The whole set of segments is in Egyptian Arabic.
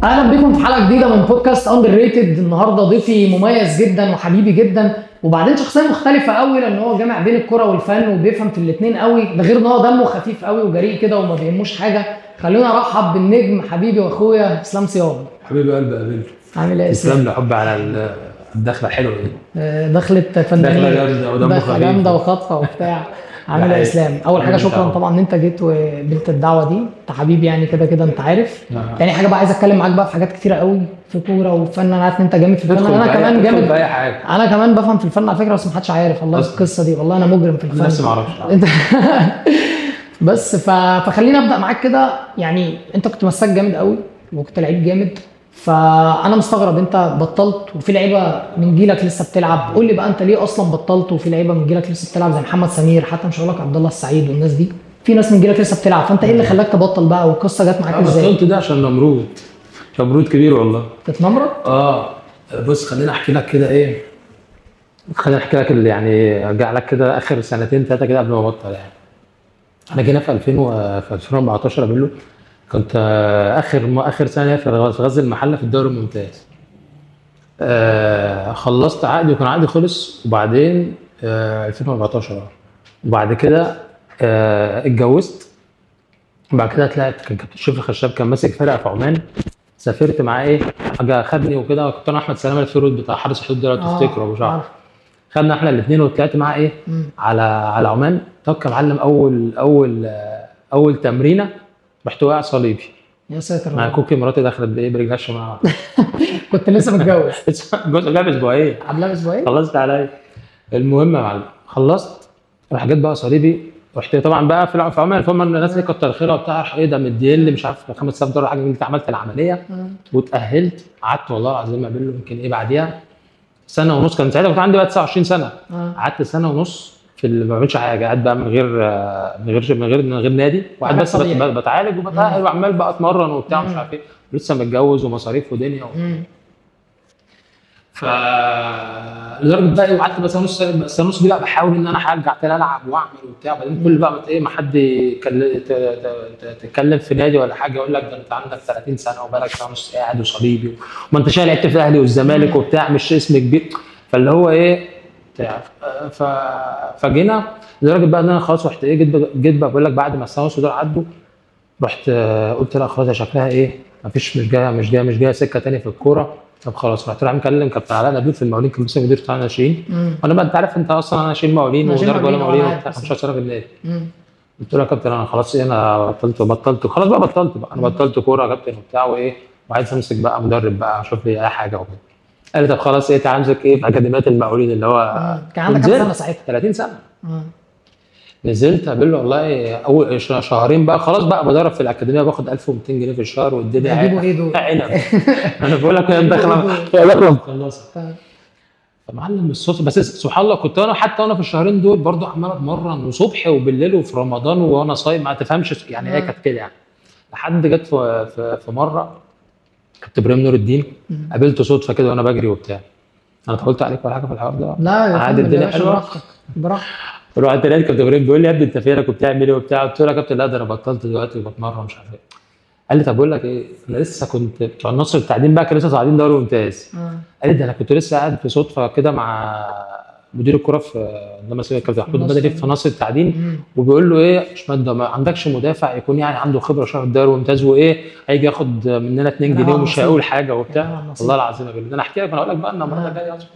اهلا بكم في حلقة جديدة من بودكاست underrated. النهارده ضيفي مميز جدا وحبيبي جدا، وبعدين شخصية مختلفة قوي لان هو جامع بين الكره والفن وبيفهم في الاثنين قوي، ده غير ان هو دمه خفيف قوي وجريء كده وما بيهموش حاجة. خلونا ارحب بالنجم حبيبي واخويا اسلام صيام. حبيبي قلبي قابلته. عامل ايه يا اسلام؟ تسلم لي حب على الدخلة الحلوة دي. دخله فنانين، دخله جامدة ودمه خفيف، جامدة وخاطفه وبتاع. عامل ايه يا اسلام؟ اول حاجة شكرا طبعا ان انت جيت وقبلت الدعوة دي، انت حبيبي يعني كده كده انت عارف. تاني حاجة بقى عايز اتكلم معاك بقى في حاجات كتيرة قوي في كورة وفن، انا عارف ان انت جامد في الفن، انا كمان جامد، انا كمان بفهم في الفن على فكرة بس ما حدش عارف والله القصة دي، والله انا مجرم في الفن. نفسي ما اعرفش. بس فخلينا ابدا معاك كده. يعني انت كنت مساك جامد قوي وكنت لعيب جامد، فانا مستغرب انت بطلت وفي لعيبة من جيلك لسه بتلعب. قول لي بقى انت ليه اصلا بطلت وفي لعيبة من جيلك لسه بتلعب زي محمد سمير، حتى مش هقول لك عبد الله السعيد والناس دي، في ناس من جيلك لسه بتلعب، فانت ايه اللي خلاك تبطل بقى والقصه جت معاك ازاي؟ بطلت ده عشان نمرود، نمرود كبير والله. تتنمرد؟ اه بص خليني احكي لك كده ايه، خليني احكي لك اللي يعني ارجع لك كده اخر سنتين ثلاثة كده قبل ما ابطل. يعني انا جينا في 2014 قبله، كنت اخر سنة في غزل المحلة في الدوري الممتاز. خلصت عقدي وكان عقدي خلص، وبعدين 2014 وبعد كده اتجوزت. وبعد كده طلعت، كان كابتن شريف الخشاب كان ماسك فرقه في عمان، سافرت معاه ايه حاجة خدني وكده، كنت انا احمد سلامه الفيرود بتاع حارس الحدود ده لو تفتكره ابو شعر، خدنا احنا الاثنين وطلعت معاه ايه على عمان. طب يا معلم اول اول اول تمرينه رحت واقع صليبي. يا ساتر. مع كوكي مراتي دخلت بايه برجلها الشمال. كنت لسه متجوز. لسه متجوز قبلها باسبوعين. قبلها باسبوعين؟ خلصت عليا. المهم يا معلم خلصت، راح جت بقى صليبي، رحت طبعا بقى في عمان، فهم الناس دي كتر خيرها وبتاع، راح ايه ده مديل مش عارف 5000 دولار حاجة، انت عملت العملية واتاهلت. قعدت والله العظيم ما بين يمكن ايه بعديها سنة ونص، كان ساعتها كنت عندي بقى 29 سنة. قعدت سنة ونص في ما بعملش حاجة، قاعد بقى من غير نادي، وقاعد بس بتعالج وبتاهل وعمال بقى اتمرن وبتاع مش عارف ايه، لسه متجوز ومصاريف ودنيا ف لدرجة بقى وقعدت بس سنة ونص دي بقى بحاول ان انا ارجع تاني العب واعمل وبتاع. وبعدين كل بقى ايه ما حد تتكلم في نادي ولا حاجة يقول لك ده انت عندك 30 سنة وبقالك سنة ونص قاعد وصليبي وما انت شايل لعبت في الاهلي والزمالك وبتاع، مش اسم كبير، فاللي هو ايه بتاع. فجينا لدرجة بقى ان انا خلاص رحت ايه جيت بقى بقول لك بعد ما السنة ونص دول عدوا، رحت قلت لا خلاص شكلها ايه مفيش، مش جاية سكة تاني في الكورة. طب خلاص رحت رايح مكلم كابتن علاء نبيل في المقاولين، كان لسه مدير بتاع الناشئين، وانا بقى انت عارف انت اصلا انا ناشئين مقاولين ودرجة ولا مقاولين وبتاع 15 سنة في النادي. قلت له يا كابتن انا خلاص ايه انا بطلت خلاص بقى، بطلت بقى انا بطلت كورة يا كابتن وبتاع وايه، وعايز امسك بقى مدرب بقى اشوف لي اي حاجة وكده. قال لي طب خلاص ايه تعالى امسك ايه في اكاديميات المقاولين اللي هو كان عندك كام سنة ساعتها؟ 30 سنة. نزلت قابله والله اول شهرين بقى خلاص بقى بدرب في الاكاديمية، باخد 1200 جنيه في الشهر والدنيا هيجيبوا ايه دول؟ عنب. انا بقول لك هي داخله مخلصة. فمعلم بالصدفة بس سبحان الله كنت انا حتى وانا في الشهرين دول برضو عمال اتمرن وصبح وبالليل وفي رمضان وانا صايم ما تفهمش يعني هي كانت كده يعني. لحد جت في مرة كابتن ابراهيم نور الدين قابلته صدفة كده وانا بجري وبتاع. انا طولت عليك ولا حاجة في الحوار ده؟ لا يا عادي الدنيا حلوة براحتك. رحت لقيت كابتن ابراهيم بيقول لي يا ابني انت فينك وبتعمل ايه وبتاع؟ قلت له يا كابتن لا ده انا بطلت دلوقتي وبتمرن مش عارف ايه. قال لي طب بقول لك ايه، انا لسه كنت بتوع النصر التعدين بقى كانوا لسه صاعدين دوري ممتاز. قال لي ده انا كنت لسه قاعد في صدفة كده مع مدير الكورة في لما سيبك كابتن محمود بدري في نصر التعدين، وبيقول له ايه مش ما عندكش مدافع يكون يعني عنده خبره شهر الدوري ممتاز وايه هيجي ياخد مننا 2 جنيه ومش هيقول حاجة وبتاع. والله العظيم يا انا احكي لك، انا اقول لك بقى ان المرة الجاية اصبر.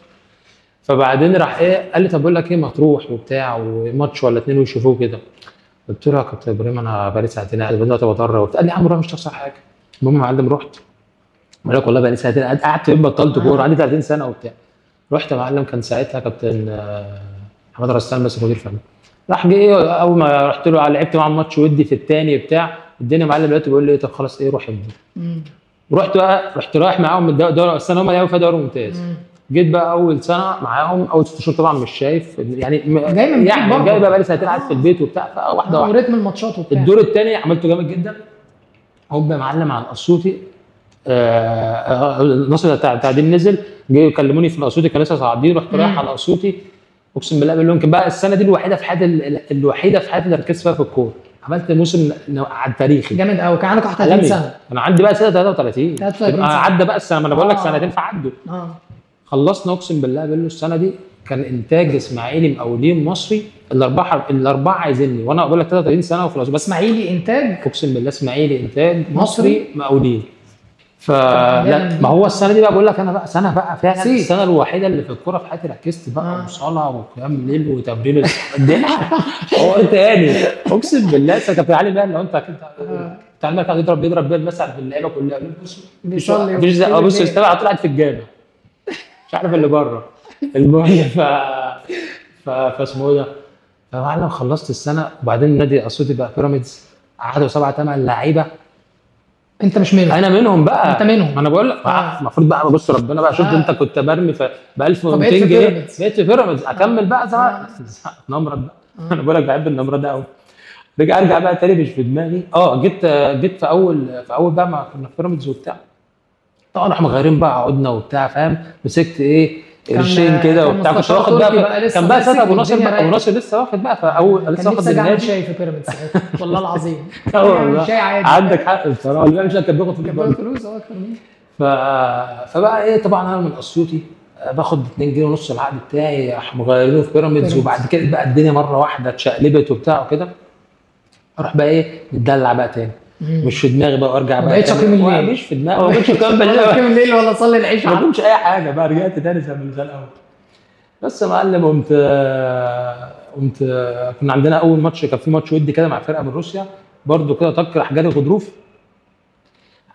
فبعدين راح ايه قال لي طب بقول لك ايه ما تروح وبتاع وماتش ولا اتنين ويشوفوه كده. قلت له يا كابتن ابراهيم انا بقالي ساعتين قاعد دلوقتي بضرب وبتاع. قال لي يا عم روح مش هتخسر حاجة. المهم يا معلم رحت، بقول لك والله بقالي ساعتين قعدت بطلت كورة عندي 30 سنة وبتاع. رحت يا معلم كان ساعتها كابتن محمد رسام بس مدير فني، راح جه ايه اول ما رحت له لعبت معاه ماتش ودي في الثاني بتاع الدنيا معلم دلوقتي بيقول لي ايه طب خلاص ايه روح ابدا. رحت بقى رحت رايح معاهم الدوري السنة هم لعبوا فيها دوري ممتاز. جيت بقى اول سنة معاهم اول 6 شهور طبعا مش شايف يعني جاي يعني جاي بقى لي سنتين قاعد في البيت وبتاع، فواحدة واحدة وريتم الماتشات وبتاع. الدور الثاني عملته جامد جدا، هوب يا معلم على الاسيوطي. النصر التعدين نزل، جه يكلموني في الاسيوطي كانوا لسه صاعدين، رحت رايح على الاسيوطي اقسم بالله بقول لهم يمكن بقى السنة دي الوحيدة في حياتي الوحيدة في حياتي اللي ركزت فيها في الكورة. عملت موسم على تاريخي جامد قوي. كان عندك 31 سنة. انا عندي بقى 33 عدى بقى السنة، ما انا بقول لك سنتين فعدوا. خلصنا اقسم بالله بيلو السنة دي كان انتاج اسماعيلي مقاولين مصري، الاربعة عايزيني، وانا بقول لك 33 سنة وخلاص. بس اسماعيلي انتاج، اقسم بالله اسماعيلي انتاج مصري مقاولين. فلا ما هو السنة دي بقى بقول لك انا بقى سنة بقى فعلا السنة الوحيدة اللي في الكورة في حياتي ركزت بقى، وصلاة وقيام ليل وتمرين الدنيا حوار تاني اقسم بالله. كابتن علي ماهر لو انت كنت علي ماهر كان بيضرب بيها المثل في اللعيبة كلها، بيصلي بص استبع طلعت في الجامع مش عارف اللي بره. المهم فاسمه ايه ده، فمعلم خلصت السنة وبعدين نادي اسيوطي بقى بيراميدز قعدوا 7 8 لعيبة انت مش منهم. انا منهم بقى. انت منهم. ما انا بقول لك المفروض بقى ببص ربنا بقى. شفت انت كنت برمي ب 1200 جنيه بقيت في بيراميدز، اكمل بقى زمان نمرة بقى. انا بقول لك بحب النمرة ده قوي. ارجع بقى تاني مش في دماغي. جيت في اول بقى ما كنا في بيراميدز وبتاع، طبعا احنا مغيرين بقى عقدنا وبتاع فاهم، مسكت ايه قرشين كده وبتاع، كنت واخد بقى كان بقى ساعتها ابو ناصر بقى، ابو ناصر لسه واخد بقى، فاول لسه واخد النادي. شاي في بيراميدز ساعتها والله العظيم. والله عندك حق بصراحة، والله مش كان بياخد فلوس اكتر مني. فبقى ايه، طبعا انا من اسيوطي باخد 2 جنيه ونص العقد بتاعي، راح مغيرينه في بيراميدز، وبعد كده بقى الدنيا مرة واحدة اتشقلبت وبتاع وكده. اروح بقى ايه متدلع بقى تاني، مش في دماغي بقى، وارجع بقى ما بقتش اقيم الليل، مش في دماغي، ما بقتش اقيم بالليل، اقيم الليل ولا اصلي العشاء، ما بقومش اي حاجة بقى، رجعت تاني زي الاول. بس يا معلم قمت كنا عندنا اول ماتش، كان في ماتش ودي كده مع فرقه من روسيا برده كده، طق راح جالي غضروف.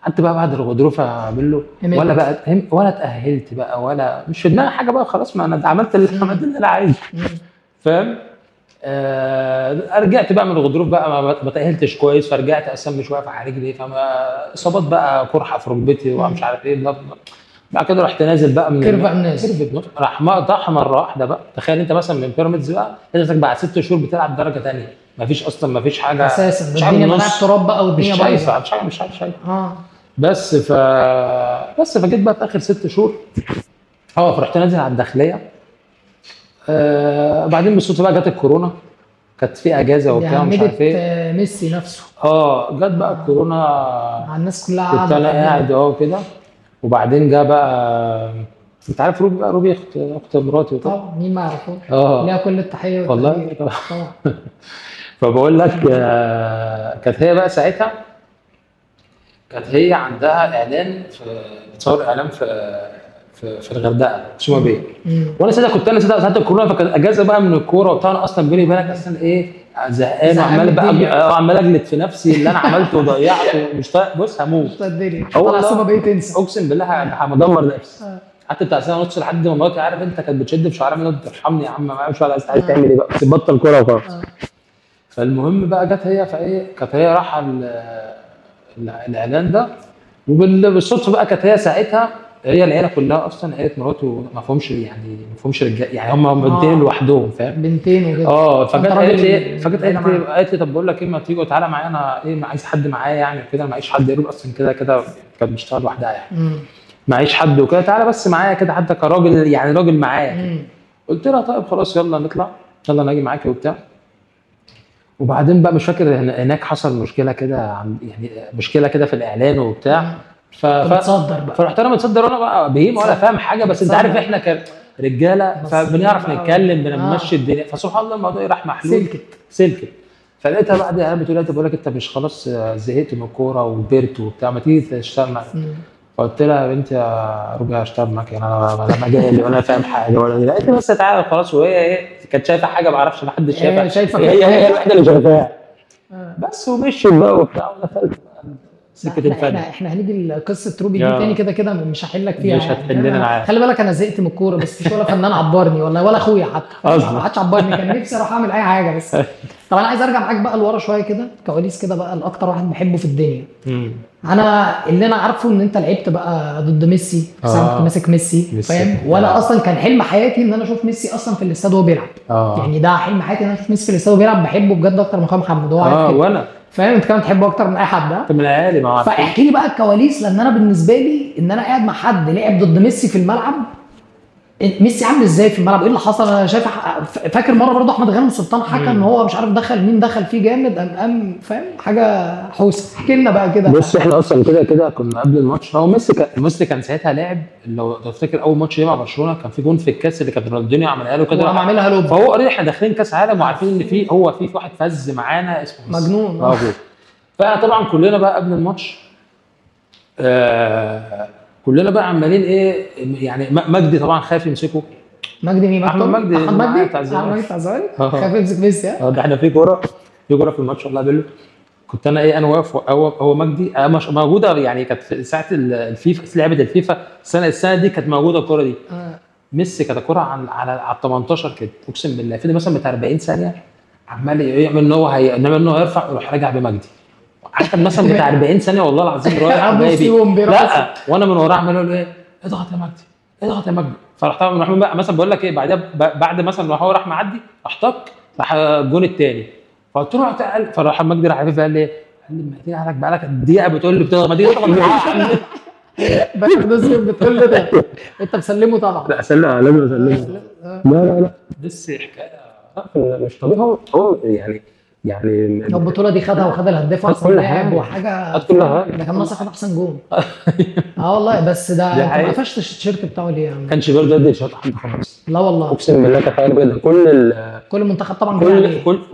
قعدت بقى بعد الغضروف اعمل له ولا بقى ولا اتاهلت بقى ولا مش في دماغي حاجة بقى، خلاص ما انا عملت اللي انا عايزه فاهم. رجعت بقى من الغضروف بقى ما تأهلتش كويس، فرجعت اصلا مش واقف على رجلي، فما اصابات بقى قرحة في ركبتي ومش عارف ايه. بعد كده رحت نازل بقى من curve نازل، راح مقطعها مرة واحدة بقى. تخيل انت مثلا من بيراميدز بقى نزلت بعد 6 شهور بتلعب درجه ثانية، ما فيش اصلا، ما فيش حاجة اساسا، الدنيا ملعب تراب بقى والدنيا بايظة، مش عارف شايف. بس بس فجيت بقى في اخر 6 شهور فرحت نازل على الداخلية. بعدين بالصدفة بقى جت الكورونا، كانت في اجازه وبتاع مش عارف ايه، ميسي نفسه جت بقى الكورونا على الناس كلها، كنت انا قاعد كده. وبعدين جه بقى انت عارف روبي بقى، روبي اخت مراتي وكده، طبعا مين ما يعرفوش، ليها كل التحية والله طبعا. فبقول لك كانت هي بقى ساعتها، كانت هي عندها اعلان، بتصور اعلان في الغردقه سوما بيه، وانا ساعتها كنت انا ساعتها الكورونا، فكانت اجازه بقى من الكورة وبتاع. انا اصلا بيني وبينك اصلا ايه زهقان، وعمال بقى عمال اجلد في نفسي اللي انا عملته وضيعته، مش طايق، بص هموت طالع سوما بيه تنسى، اقسم بالله همدمر نفسي. حتى بتاع سنة ونص لحد ما مراتي عارف انت كانت بتشد في شعرها مني، ترحمني يا عم ما مش عايز تعمل ايه بقى، بس بطل كورة وخلاص. فالمهم بقى جت هي فايه، كانت هي رايحة الاعلان ده، وبالصدفه بقى كانت هي ساعتها هي العيلة كلها اصلا عيله مراته ما فيهمش يعني، ما فيهمش رجاله يعني، هم بنتين لوحدهم فاهم، بنتين وكده. فجت قالت لي، فجت قالت لي طب بقول لك ايه، ما تيجي تعالى معايا، انا ايه عايز حد معايا يعني كده، معيش حد يقرب اصلا كده كده كانت بتشتغل لوحدها يعني، معيش حد وكده، تعالى بس معايا كده حتى كراجل يعني، راجل معايا. قلت لها طيب خلاص يلا نطلع، يلا انا اجي معاكي وبتاع. وبعدين بقى مش فاكر هناك حصل مشكلة كده، يعني مشكلة كده في الاعلان وبتاع، متصدر بقى. فرحت انا متصدر، وانا بقى بهيم ولا فاهم حاجة، بس انت عارف احنا كرجاله فبنعرف نتكلم، بنمشي الدنيا، فسبحان الله الموضوع راح محلول، سلكت. فلقيتها بعد انا بتقول لي بقول لك انت مش خلاص زهقت من الكورة وكبرت وبتاع، ما تيجي تشتغل معايا. فقلت لها يا بنتي يا روبي هشتغل معاك يعني، انا لا مجالي ولا فاهم حاجة ولا، لقيت بس تعالى خلاص. وهي ايه كانت شايفه حاجة ما اعرفش، ما حدش شايفها، هي الوحيدة اللي شايفاها بس، ومشيت بقى وبتاع ودخلت سكة الفن. احنا هنيجي لقصة روبي دي تاني كده كده، مش هحلك فيها، مش هتحلنا يعني. معاك خلي بالك انا زهقت من الكورة، بس مش ولا فنان عبرني والله، ولا اخويا حتى ما حدش عبرني، كان نفسي اروح اعمل اي حاجة بس. طب انا عايز ارجع معاك بقى لورا شوية كده، كواليس كده بقى، الاكتر واحد بحبه في الدنيا. انا اللي انا عارفه ان انت لعبت بقى ضد ميسي، كنت ماسك ميسي فاهم، وانا اصلا كان حلم حياتي ان انا اشوف ميسي اصلا في الاستاد وهو بيلعب. يعني ده حلم حياتي ان انا اشوف ميسي في الاستاد وهو بيلعب، بحبه بجد اكتر من اخويا محمد، هو عارف وانا فاهم، انت كمان تحبه اكتر من اي حد. انت من العيال ما فاحكي لي بقى الكواليس، لان انا بالنسبة لي ان انا قاعد مع حد لعب ضد ميسي في الملعب، ميسي عامل ازاي في الملعب؟ ايه اللي حصل؟ انا شايف فاكر مرة برضه احمد غانم سلطان حكى ان هو مش عارف دخل مين، دخل فيه جامد قام فاهم حاجة حوسه. احكي لنا بقى كده. بص احنا اصلا كده كده كنا قبل الماتش، هو ميسي كان ساعتها لاعب، لو تفتكر اول ماتش ليه مع برشلونة كان في جون في الكاس اللي كانت رونالدينيو عملها له كده، وقام عاملها lob، فهو قال احنا داخلين كاس عالم وعارفين ان في هو في واحد فز معانا اسمه ميسي مجنون موجود. فطبعا كلنا بقى قبل الماتش كلنا بقى عمالين ايه يعني، مجدي طبعا خايف يمسكه. مجدي مين؟ احمد مجدي، احمد مجدي بتاع الزمالك خايف يمسك ميسي. ده احنا في كورة في الماتش والله بيقول له كنت انا ايه، انا واقف هو مجدي مش موجودة يعني، كانت في ساعة الفيفا، لعبه الفيفا السنة دي كانت موجودة الكورة دي. ميسي كانت الكورة على 18 كده، اقسم بالله في مثلا بتاع 40 ثانية عمال يعمل ان هو هيرفع ويروح راجع بمجدي، حتى مثلا بتاع 40 ثانية والله العظيم رايح جاي، لا وانا من وراه عمال اقول له ايه، اضغط يا مجدي اضغط يا مجدي. فراح طبعا بقى مثلا بقول لك ايه، بعدها بعد مثلا ما هو راح معدي راح طق راح الجون الثاني، فقلت له تعال، فراح مجدي راح قال لي ايه، قال لي ما تيجي عليك بقالك دقيقة بتقول لي بتضغط، ما تيجي تضغط بس بتقول له ده انت مسلمة طبعا. لا اسلمه، لازم اسلمه. لا لا لا بس حكاية مش طبيعي. هو يعني البطولة دي خدها وخد الهداف واحسن لاعب وحاجه ده كان ناقص ياخد احسن جون. والله بس ده انت ما قفشتش التيشيرت بتاعه ليه يا عم؟ ما كانش بيرضى يدي الشوط حد خالص. لا والله اقسم بالله، تخيل بجد كل المنتخب طبعا،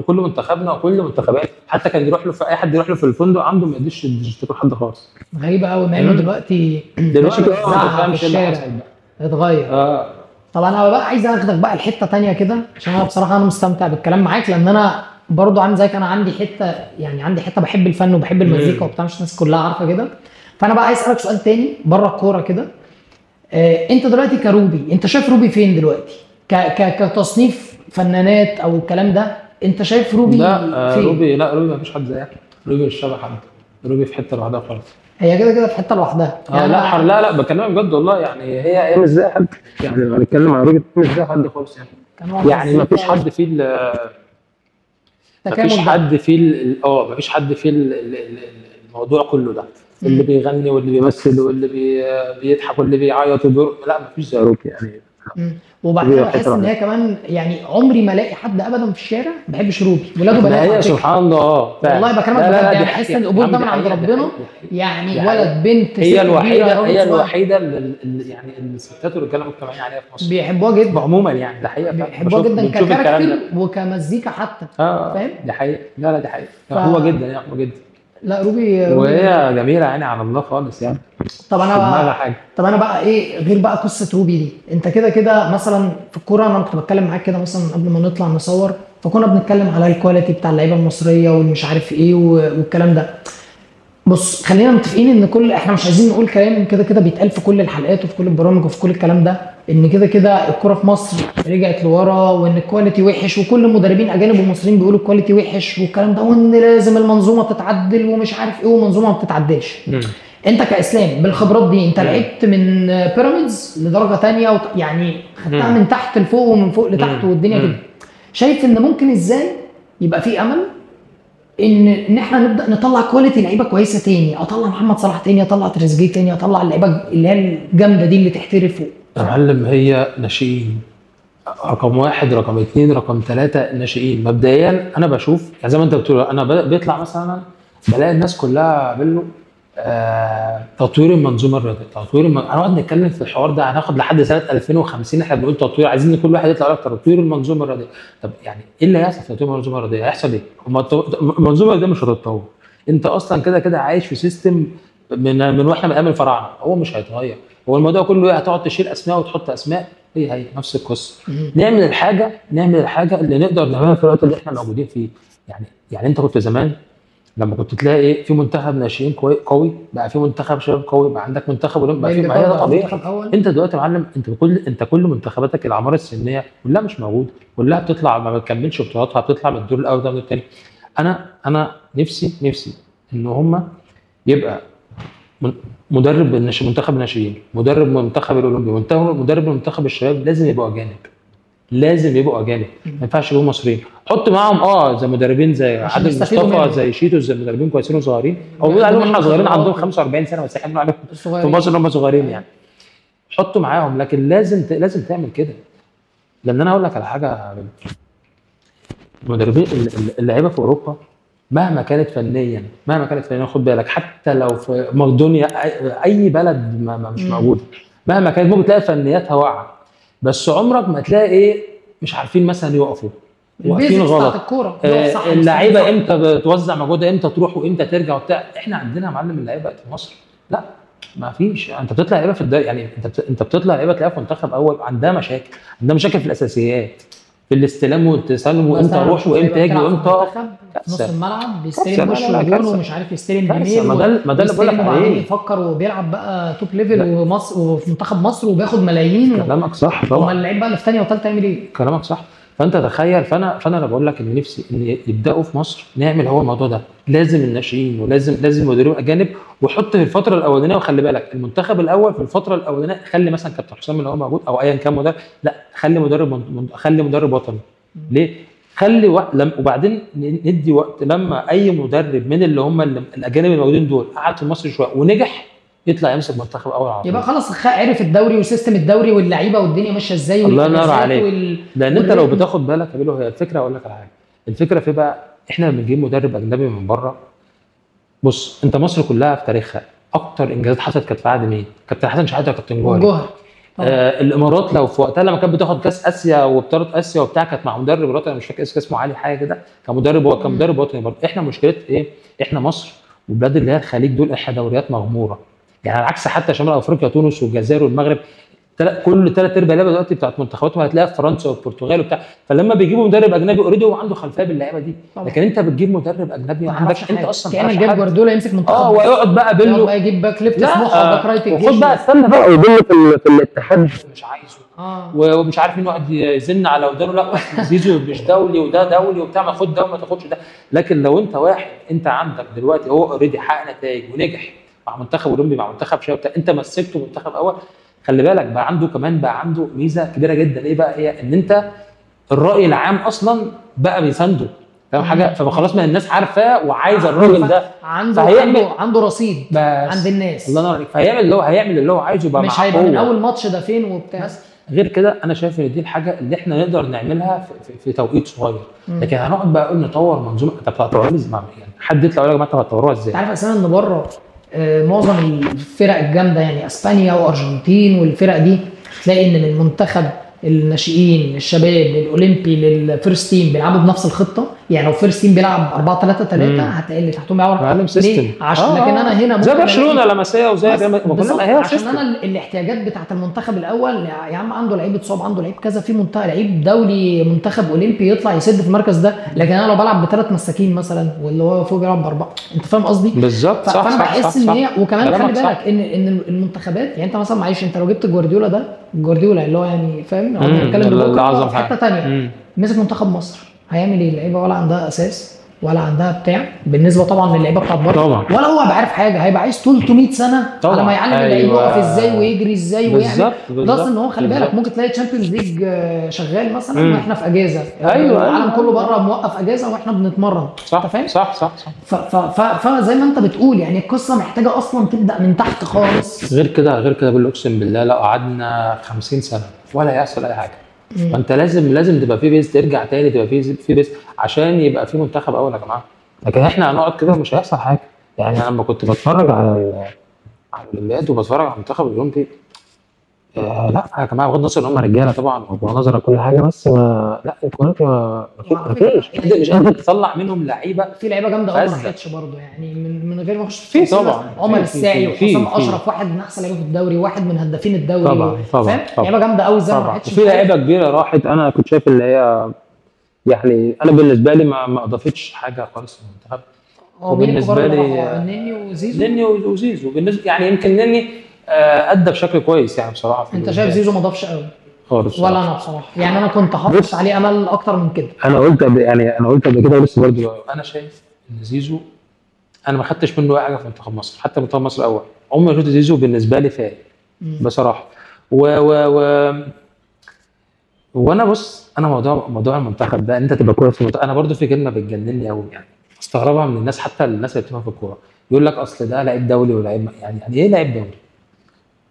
كل منتخبنا وكل منتخبات، حتى كان يروح له في اي حد يروح له في الفندق عنده ما يديش التيشيرت لحد خالص. غريبة قوي، مع انه دلوقتي ما في الشارع اتغير. طب انا بقى عايز اخدك بقى لحته ثانية كده، عشان انا بصراحة انا مستمتع بالكلام معاك، لان انا برضو عامل زيك، انا عندي حتة يعني عندي حتة بحب الفن وبحب المزيكا وبتاع، مش الناس كلها عارفه كده. فانا بقى عايز اسالك سؤال تاني بره الكورة كده. انت دلوقتي كروبي، انت شايف روبي فين دلوقتي؟ ك ك كتصنيف فنانات او الكلام ده، انت شايف روبي لا فين؟ روبي، لا روبي مفيش حد زيها، روبي مش شبه حد، روبي في حتة لوحدها خالص. هي كده كده في حتة لوحدها يعني. لا لا لا بكلمك بجد والله، يعني هي مش زي حد، يعني لو هنتكلم على روبي مش زي حد خالص يعني. يعني مفيش حد فيه، مفيش حد فيه مفيش حد فيه الموضوع كله ده، اللي بيغني واللي بيمثل واللي بيضحك واللي بيعيط لا مفيش زي روبي يعني. وبعدين بحس ان هي كمان يعني عمري ما الاقي حد ابدا في الشارع ما بيحبش روبي، ولاده بنات. هي سبحان الله والله بكلمك بجد، يعني بحس ان القبول ده من عند ربنا يعني، ولد بنت هي الوحيدة، هي الوحيدة اللي يعني الستات والرجاله مجتمعين عليها في مصر، بيحبوها جدا عموما يعني. ده حقيقة بيحبوها جدا ك character وكمزيكا حتى. فاهم؟ دي حقيقة. لا لا دي حقيقة، هو جدا يعني، هو جدا. لا روبي وهي جميلة يعني على الله خالص يعني. طب انا بقى ايه غير بقى قصة روبي دي؟ انت كده كده مثلا في الكورة، انا كنت بتكلم معاك كده مثلا قبل ما نطلع نصور، فكنا بنتكلم على ال quality بتاع اللعيبة المصرية والمش عارف ايه والكلام ده. بص خلينا متفقين ان كل احنا مش عايزين نقول كلام كده كده بيتقال في كل الحلقات وفي كل البرامج وفي كل الكلام ده، ان كده كده الكورة في مصر رجعت لورا وان ال quality وحش، وكل المدربين اجانب ومصريين بيقولوا ال quality وحش والكلام ده، وان لازم المنظومة تتعدل ومش عارف ايه، والمنظومه ما بتتعدلش. انت كاسلام بالخبرات دي، انت لعبت من بيراميدز لدرجة ثانية يعني خدتها من تحت لفوق ومن فوق لتحت والدنيا كده، شايف ان ممكن ازاي يبقى في امل ان احنا نبدا نطلع quality لعيبة كويسة تاني؟ اطلع محمد صلاح تاني، اطلع تريزيجيه تاني، اطلع اللعيبة اللي هي الجامدة دي اللي تحترف. يا معلم هي ناشئين رقم 1 رقم 2 رقم 3 ناشئين. مبدئيا انا بشوف يعني زي ما انت بتقول، انا بيطلع مثلا بلاقي الناس كلها بيقولوا تطوير المنظومة الرياضية، تطوير هنقعد نتكلم في الحوار ده، هناخد لحد سنة 2050 احنا بنقول تطوير، عايزين كل واحد يطلع لك تطوير المنظومة الرياضية. طب يعني ايه اللي هيحصل في تطوير المنظومة الرياضية؟ هيحصل ايه؟ المنظومة الرياضية مش هتتطور، انت اصلا كده كده عايش في system من واحنا من ايام الفراعنة، هو مش هيتغير. هو الموضوع كله ايه؟ هتقعد تشيل اسماء وتحط اسماء، هي نفس القصة. نعمل الحاجة اللي نقدر نعملها في الوقت اللي احنا موجودين فيه. يعني انت كنت زمان لما كنت تلاقي ايه في منتخب ناشئين قوي، بقى في منتخب شباب قوي، بقى عندك منتخب اولمبي، بقى في ما هي طبيعي. انت دلوقتي يا معلم انت كل منتخباتك الاعمار السنية كلها مش موجودة، كلها بتطلع ما بتكملش بطولاتها، بتطلع من الدور الاول ده من الثاني. انا نفسي ان هم يبقى مدرب منتخب الناشئين، مدرب منتخب الاولمبي، مدرب منتخب الشباب، لازم يبقوا اجانب. لازم يبقوا اجانب، ما ينفعش يبقوا مصريين. حط معاهم زي مدربين زي عادل مصطفى، زي شيتو، زي مدربين كويسين وصغيرين، او بيقول عليهم احنا صغيرين عندهم 45 سنة بس احنا بنقول عليهم في مصر ان هم صغيرين يعني. حطه معاهم، لكن لازم تعمل كده. لان انا هقول لك على حاجة، المدربين اللعيبة في اوروبا مهما كانت فنيا، مهما كانت فنيا، خد بالك حتى لو في مقدونيا اي بلد ما مش موجودة، مهما كانت ممكن تلاقي فنياتها واقعه، بس عمرك ما تلاقي ايه مش عارفين مثلا يقفوا، واقفين غلط، اللعيبة امتى بتوزع مجهودها، امتى تروح وامتى ترجع وبتاع. احنا عندنا يا معلم اللعيبة في مصر لا ما فيش، انت بتطلع لعيبة في الدوري، يعني انت بتطلع لعيبة تلاقيها في منتخب اول عندها مشاكل، عندها مشاكل في الاساسيات، في الاستلام والتسلم، وامتى اروح وامتى اجي وامتى اقف. نص الملعب بيستلم وش الجون ومش عارف يستلم بمين، ما ده اللي بقول لك عليه، بيفكر وبيلعب بقى top level ومصر وفي منتخب مصر وبياخد ملايين. كلامك صح طبعا. امال اللعيب بقى اللي في ثانية وثالثه يعمل ايه؟ كلامك صح. فانت تخيل، فانا انا بقول لك ان نفسي ان يبداوا في مصر نعمل هو الموضوع ده، لازم الناشئين ولازم مدربين اجانب، وحط في الفترة الاولانية، وخلي بالك المنتخب الاول في الفترة الاولانية خلي مثلا كابتن حسام اللي هو موجود او ايا كان مدرب، لا خلي مدرب، خلي مدرب وطني. ليه؟ خلي وقت وبعدين ندي وقت لما اي مدرب من اللي هم الاجانب الموجودين دول قعد في مصر شوية ونجح يطلع يمسك منتخب اول على طول، يبقى خلاص عرف الدوري و system الدوري واللعيبة والدنيا ماشية ازاي. الله ينور عليك. لان انت لو بتاخد بالك يا بيلو، هي الفكرة، اقول لك على حاجة، الفكرة في بقى احنا لما بنجيب مدرب اجنبي من بره، بص انت مصر كلها في تاريخها اكتر انجازات حصلت كانت في عهد مين؟ كابتن حسن شحاته وكابتن جوهري. الامارات لو في وقتها لما كانت بتاخد كاس اسيا وبطولة اسيا وبتاع، كانت مع مدرب وطني انا مش فاكر اسمه علي حاجة كده، كان مدرب، هو كان مدرب وطني برضه. احنا مشكلة ايه؟ احنا مصر والبلاد اللي هي الخليج دول احنا دوريات مغمورة، يعني على عكس حتى شمال افريقيا، تونس والجزائر والمغرب، كل ثلاث ارباع لعيبة دلوقتي بتاعت منتخباتهم هتلاقيها في فرنسا والبرتغال وبتاع. فلما بيجيبوا مدرب اجنبي already هو عنده خلفية باللعيبه دي، لكن انت بتجيب مدرب اجنبي عندك انت اصلا كانك جايب جوارديولا يمسك منتخب، ويقعد بقى بيلو يجيب back left سموحه و back right الجيش، وخد بقى استنى بقى وبيلو في الاتحاد مش عايزه، ومش عارف مين واحد يزن على ودانه، لا زيزو مش دولي وده دولي وبتاع، ما خد ده وما تاخدش ده. لكن لو انت واحد انت عندك دلوقتي هو already حقق نتائج ونجح مع منتخب اولمبي مع منتخب شباب، انت مسكته منتخب اول، خلي بالك بقى عنده كمان، بقى عنده ميزة كبيرة جدا. ايه بقى هي؟ ان انت الراي العام اصلا بقى بيسانده، فاهم حاجة؟ فخلاص ما الناس عارفاه وعايزه الراجل ده، عنده رصيد عند الناس. الله ينور عليك. فهيعمل اللي هو هيعمل اللي هو عايزه بقى، مش هيبقى من اول ماتش ده فين وبتاع. بس غير كده انا شايف ان دي الحاجة اللي احنا نقدر نعملها في توقيت صغير، لكن هنقعد بقى نقول نطور منظومة، طب هتطوروها يعني حد يطلع يقول يا جماعة طب هتطوروها ازاي؟ انت عارف اساسا ان بره معظم الفرق الجامدة، يعني اسبانيا وارجنتين والفرق دي، تلاقي ان من منتخب الناشئين الشباب للاولمبي لل first team بيلعبوا بنفس الخطة. يعني لو first team بيلعب 4-3-3 هتلاقي اللي تحتهم بيلعبوا system. عشان لكن انا هنا زي برشلونة لمسيه وزي ما عشان انا الاحتياجات بتاعت المنتخب الاول يا عم عنده لعيب اتصاب، عنده لعيب كذا، في منتخب لعيب دولي منتخب اولمبي يطلع يسد في المركز ده. لكن انا لو بلعب بثلاث مساكين مثلا واللي هو فوق بيلعب باربعة، انت فاهم قصدي؟ بالظبط. صح. فانا بحس ان هي، وكمان خلي بالك ان المنتخبات، يعني انت مثلا معلش انت لو جبت جوارديولا ده، جوارديولا اللي هو يعني فاهم بنتكلم في حتة ثانية، مسك منتخب مصر هيعمل ايه؟ اللعيبة ولا عندها اساس ولا عندها بتاع، بالنسبة طبعا للعيبة بتاعت بره، ولا هو هيبقى عارف حاجة، هيبقى عايز 300 سنة على ما يعلم اللعيب يقف ازاي ويجري ازاي ويعمل. plus ان هو خلي بالك ممكن تلاقي Champions League شغال مثلا واحنا في اجازه، ايوه العالم كله بره موقف اجازه واحنا بنتمرن. صح فاهم؟ صح صح صح. فزي ما انت بتقول يعني القصة محتاجه اصلا تبدا من تحت خالص. غير كده، غير كده بقول اقسم بالله لو قعدنا 50 سنة ولا هيحصل اي حاجة. فانت لازم تبقى في base، ترجع تاني تبقى في base عشان يبقى في منتخب اول يا جماعة. لكن احنا هنقعد كده مش هيحصل حاجة. يعني انا لما كنت بتفرج على الاولمبياد وبتفرج على المنتخب الاولمبي، لا يا جماعة، بغض النظر ان هم رجاله طبعا وبغض النظر عن كل حاجة، بس ما لا ال quality ما فيش، مش قادر تطلع منهم لعيبة. في لعيبة جامدة قوي ما راحتش برضه، يعني من غير ما اخش في طبعا عمر الساعي وحسام اشرف، واحد من احسن لعيبة في الدوري، واحد من هدافين الدوري. طبعا طبعا لعيبة جامدة قوي زي ما راحتش. في لعيبة كبيرة راحت، انا كنت شايف اللي هي يعني انا بالنسبة لي ما اضافتش حاجة خالص للمنتخب. وبالنسبة لي نني وزيزو، نني وزيزو بالنسبة يعني يمكن نني ادى بشكل كويس يعني بصراحة. انت شايف زيزو ما ضافش قوي خالص؟ ولا انا بصراحة يعني انا كنت حاطط عليه امل اكتر من كده. انا قلت قبل، يعني انا قلت قبل كده ولسه برضه انا شايف ان زيزو انا ما خدتش منه اي حاجة في منتخب مصر، حتى منتخب مصر الاول عمري ما شفت زيزو بالنسبة لي فايق بصراحة. و و و وانا بص، انا موضوع المنتخب ده انت تبقى كويس في المنتخب، انا برضه في كلمة بتجنني قوي يعني استغربها من الناس، حتى الناس اللي بتفهم في الكورة، يقول لك اصل ده لعيب دولي ولاعيب، يعني ايه لعيب دولي؟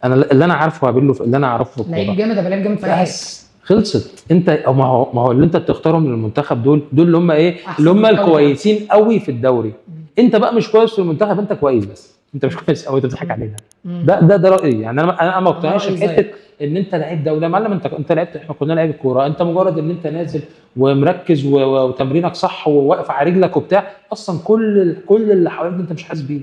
انا اللي انا عارفه هقابله اللي انا اعرفه في الكورة لعيب جامد، ابقى لعيب جامد في اي حتة. بس خلصت. انت او ما هو اللي انت بتختارهم للمنتخب دول اللي هم ايه؟ اللي هم الكويسين قوي في الدوري. انت بقى مش كويس في المنتخب، انت كويس بس انت مش كويس قوي، انت بتضحك علينا. ده رايي يعني. انا ما اقتنعش بحته ان انت لعيب دولي يا معلم. انت لعبت، احنا كلنا لعيب كورة. انت مجرد ان انت نازل ومركز وتمرينك صح وواقف على رجلك وبتاع، اصلا كل اللي حواليك انت مش حاسس بيه.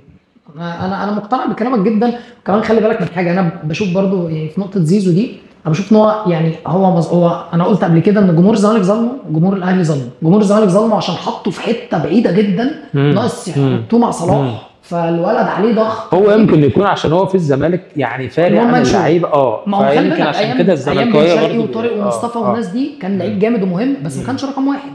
انا مقتنع بكلامك جدا. وكمان خلي بالك من حاجة، انا بشوف برضو يعني في نقطة زيزو دي، انا بشوف ان هو يعني هو انا قلت قبل كده ان جمهور الزمالك ظلمه وجمهور الاهلي ظلمه. جمهور الزمالك ظلمه عشان حطه في حتة بعيدة جدا، ناقص يحطوه مع صلاح، فالولد عليه ضغط. هو يمكن يكون عشان هو في الزمالك يعني فارق عن اللعيبة، فيمكن عشان كده الزملكاويه برضه وطارق ومصطفى والناس دي كان لعيب جامد ومهم، بس ما كانش رقم واحد.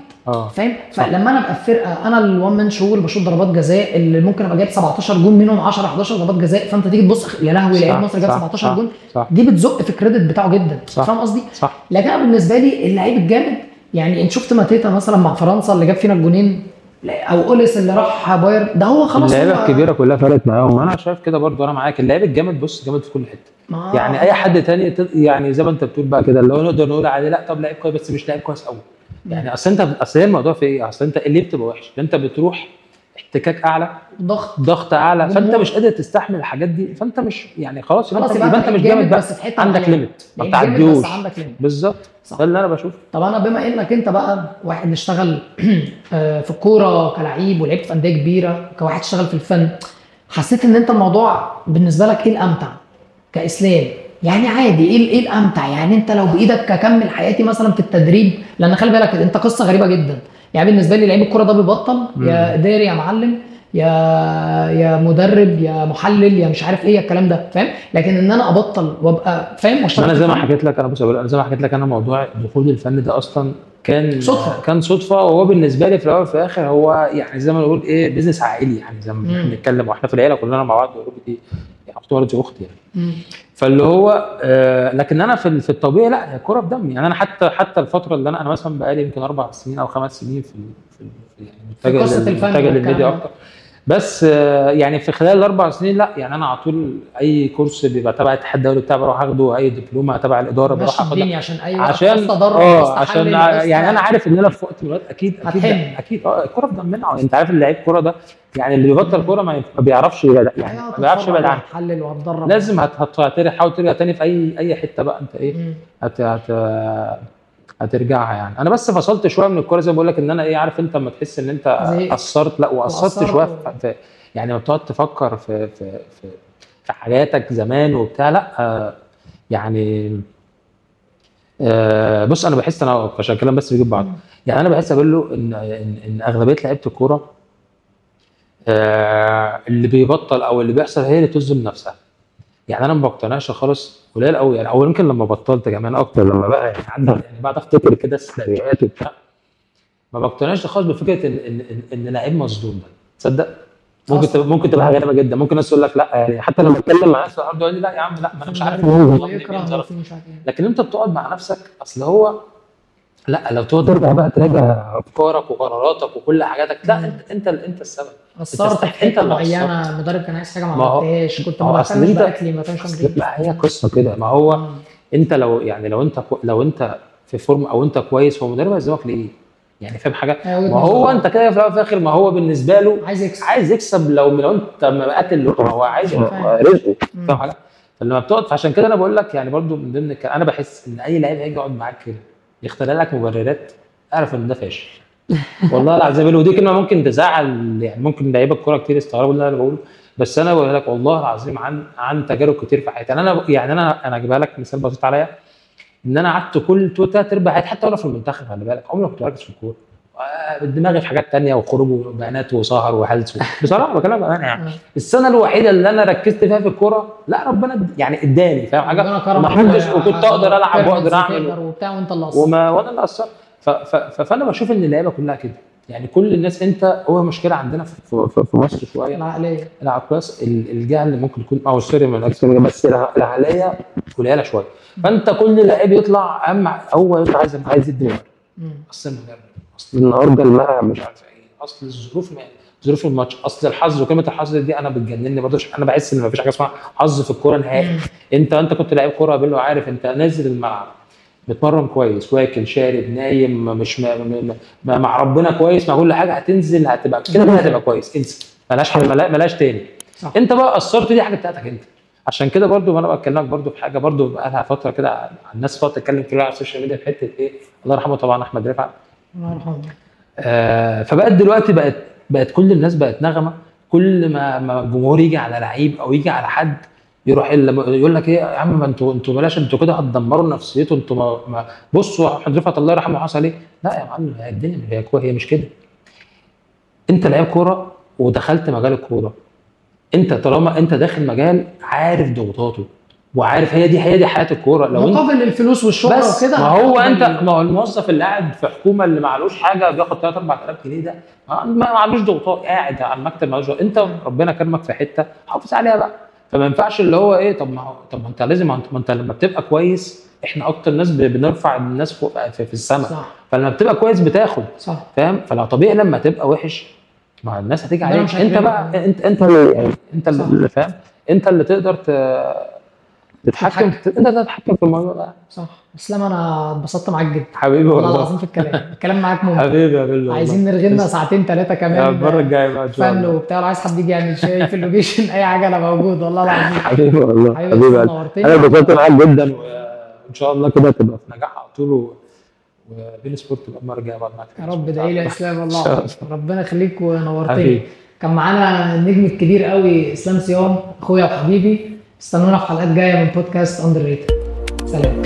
فاهم؟ فلما انا ابقى في فرقه انا ال one man show اللي بشوط ضربات جزاء، اللي ممكن ابقى جايب 17 جون منهم 10 11 ضربات جزاء، فانت تيجي تبص يا لهوي لعيب مصر جاب 17 جون، دي بتزق في ال credit بتاعه جدا. فاهم قصدي؟ لكن انا بالنسبة لي اللعيب الجامد يعني انت شفت ماتيتا مثلا مع فرنسا اللي جاب فينا الجونين، او اوليس اللي راح بايرن، ده هو خلاص اللعيبة الكبيرة كلها فرقت معاهم. انا شايف كده برضو، انا معاك. اللعيب الجامد بص جامد في كل حتة، يعني اي حد تاني يعني زي ما انت بتقول بقى كده، اللي هو نقدر نقول عليه لا طب لعيب كويس بس مش لعيب كويس قوي. يعني اصل انت، اصل الموضوع في ايه؟ اصل انت اللي بتبقى وحش انت بتروح احتكاك اعلى، ضغط اعلى، فانت مش قادر تستحمل الحاجات دي، فانت مش يعني خلاص يبقى انت مش جامد بس في حتة عندك limit ما بتعديهوش بالظبط. ده اللي انا بشوفه. طب انا بما انك انت بقى واحد اشتغل في الكورة كلعيب ولعبت في اندية كبيرة، كواحد اشتغل في الفن، حسيت ان انت الموضوع بالنسبة لك ايه الامتع كاسلام؟ يعني عادي ايه الامتع؟ يعني انت لو بايدك اكمل حياتي مثلا في التدريب، لان خلي بالك انت قصة غريبة جدا. يعني بالنسبة لي لعيب الكورة ده بيبطل يا اداري يا معلم يا مدرب يا محلل يا مش عارف ايه الكلام ده، فاهم؟ لكن ان انا ابطل وابقى فاهم واشتغل، انا زي ما حكيت لك، انا بص انا زي ما حكيت لك، انا موضوع دخول الفن ده اصلا كان صدفة، كان صدفة. وهو بالنسبة لي في الاول وفي الاخر هو يعني زي ما نقول ايه، business عائلي يعني، زي ما بنتكلم واحنا في العيلة كلنا مع بعض، already يعني اختي ولدي اختي يعني. فاللي هو لكن انا في الطبيعي لا، هي الكورة في دمي يعني. انا حتى الفترة اللي انا مثلا بقالي يمكن 4 سنين او 5 سنين في يعني متجه للميديا اكتر، بس يعني في خلال ال4 سنين لا يعني انا على طول اي كورس بيبقى تبع الاتحاد الدولي بتاع بروح اخده، اي دبلومه تبع الادارة بروح اخدها، عشان اي عشان يعني انا عارف ان انا في وقت من الوقت اكيد اكيد اكيد الكورة في دمنا. انت عارف اللعيب كورة ده يعني اللي بيبطل كورة ما بيعرفش يبعد، يعني ما بيعرفش يبعد عنها، هتحلل وهتدرب، لازم هتحاول ترجع تاني في اي حتة بقى انت ايه هترجعها يعني. انا بس فصلت شوية من الكورة زي ما بقول لك، ان انا ايه، عارف انت لما تحس ان انت قصرت، لا وقصرت شوية في يعني لما بتقعد تفكر في في في, في حاجاتك زمان وبتاع، لا يعني بص انا بحس، انا عشان الكلام بس بيجيب بعض يعني، انا بحس اقول له ان ان اغلبية لعيبة الكورة اللي بيبطل او اللي بيحصل هي اللي تظلم نفسها. يعني انا ما بقتنعش خالص، قليل قوي يعني، او يمكن لما بطلت كمان اكتر، لما بقى يعني عندك يعني بعد افتكر كده السيناريوهات وبتاع، ما بقتنعش خالص بفكره ان ان ان لعيب مظلوم ده. تصدق ممكن تبقى غريبة جدا، ممكن الناس تقول لك لا يعني، حتى لما اتكلم مع ناس النهارده يقول لي لا يا عم لا، ما انا مش عارف هو لكن انت بتقعد مع نفسك، اصل هو لا، لو تقعد ترجع بقى تراجع افكارك وقراراتك وكل حاجاتك، لا انت السبب، قصرت في حتة معينة، المدرب كان عايز حاجة ما عملتهاش، كنت ما بهتمش باكلي، ما بهتمش. هي قصة كده. ما هو انت لو يعني لو انت في form او انت كويس، هو المدرب هيظلمك ليه؟ يعني فاهم حاجة؟ ما هو انت كده في الاول وفي الاخر، ما هو بالنسبة له عايز يكسب، لو انت ما قاتل هو عايز رزقه، فاهم حاجة؟ فلما بتقعد، فعشان كده انا بقول لك يعني برده من ضمن انا بحس ان اي لعيب هيجي يقعد معاك كده يخترع لك مبررات، اعرف ان ده فاشل والله العظيم. ودي كلمة ممكن تزعل يعني، ممكن لعيبة الكورة كتير يستغربوا اللي انا بقوله، بس انا بقول لك والله العظيم عن تجارب كتير في حياتي. انا يعني انا اجيبها لك مثال بسيط عليا، ان انا قعدت كل 3 4 حياتي حتى وانا في المنتخب، خلي بالك عمري ما كنت بركز في الكورة، دماغي في حاجات ثانية وخروج وبنات وسهر وهلس بصراحة بكلمك بامانه يعني. السنة الوحيدة اللي انا ركزت فيها في الكورة، لا ربنا يعني اداني، فاهم حاجة؟ ما كنتش وكنت اقدر العب واقدر اعمل وبتاع، وانت اللي قصرت وانا اللي قصرت. فانا بشوف ان اللعيبة كلها كده يعني، كل الناس. انت هو مشكلة عندنا في مصر شوية العقلية، الجهل ممكن يكون او sorry من بس العقلية قليله شوية. فانت كل لعيب يطلع اهم هو يطلع عايز يدي، اصل المدرب، اصل النهارده الملعب مش عارف ايه، اصل الظروف، ظروف الماتش. اصل الحظ وكلمه الحظ دي انا بتجنني برضه، انا بحس ان مفيش حاجة اسمها حظ في الكورة نهائي. انت كنت لعيب كورة بيلو، عارف انت نازل الملعب بتمرن كويس، واكل شارب نايم، مش مع ربنا كويس، مع كل حاجة، هتنزل هتبقى كده كده هتبقى كويس، انسى، ملهاش ملهاش تاني. صح. انت بقى قصرت، دي حاجة بتاعتك انت. عشان كده برضو انا بكلمك برضو في حاجة برضو بقى لها فترة كده الناس بتقعد تتكلم كلها على ال social media في حتة ايه، الله يرحمه طبعا احمد رفعت، الله يرحمه. فبقت دلوقتي بقت كل الناس بقت نغمة، كل ما الجمهور يجي على لعيب او يجي على حد يروح يقول لك ايه يا عم، ما انتوا بلاش، انتوا كده هتدمروا نفسيته، انتوا ما بصوا احمد رفعت الله يرحمه حصل ايه. لا يا معلم، الدنيا هي مش كده. انت لعيب كورة ودخلت مجال الكورة، انت طالما انت داخل مجال عارف ضغوطاته وعارف هي دي حياة الكورة. لو مقابل الفلوس والشهرة وكده، ما هو انت، ما هو الموظف اللي قاعد في حكومة اللي ما علوش حاجة بياخد 3 4000 جنيه ده ما علوش ضغوطات، قاعد على المكتب ما علوش. انت ربنا كرمك في حتة حافظ عليها بقى. فما ينفعش اللي هو ايه، طب ما انت لازم، ما انت لما بتبقى كويس، احنا اكتر ناس بنرفع الناس فوق في السماء، فلما بتبقى كويس بتاخد، صح، فاهم؟ فلو طبيعي لما تبقى وحش ما الناس هتيجي عليك انت بقى، انت انت اللي فاهم، انت اللي تقدر تتحكم، انت اللي تتحكم في الموضوع ده. صح. اسلام انا اتبسطت معاك جدا حبيبي، والله العظيم في الكلام معاك ممتع حبيبي يا بيلو. عايزين نرغي لنا ساعتين 3 كمان المرة الجاية بقى ان شاء الله، فن وبتاع، لو عايز حد يجي يعمل شاي في ال location اي حاجة انا موجود والله العظيم. حبيبي والله، حبيبي انا اتبسطت معاك جدا، وان شاء الله كده تبقى في نجاح على طول، وبين سبورت تبقى المرة الجاية بعد معاك يا رب. ادعي لي يا اسلام والله، ربنا يخليك ونورتني. كان معانا النجم الكبير قوي اسلام صيام، اخويا وحبيبي. استنونا في حلقات جاية من بودكاست Underrated. سلام.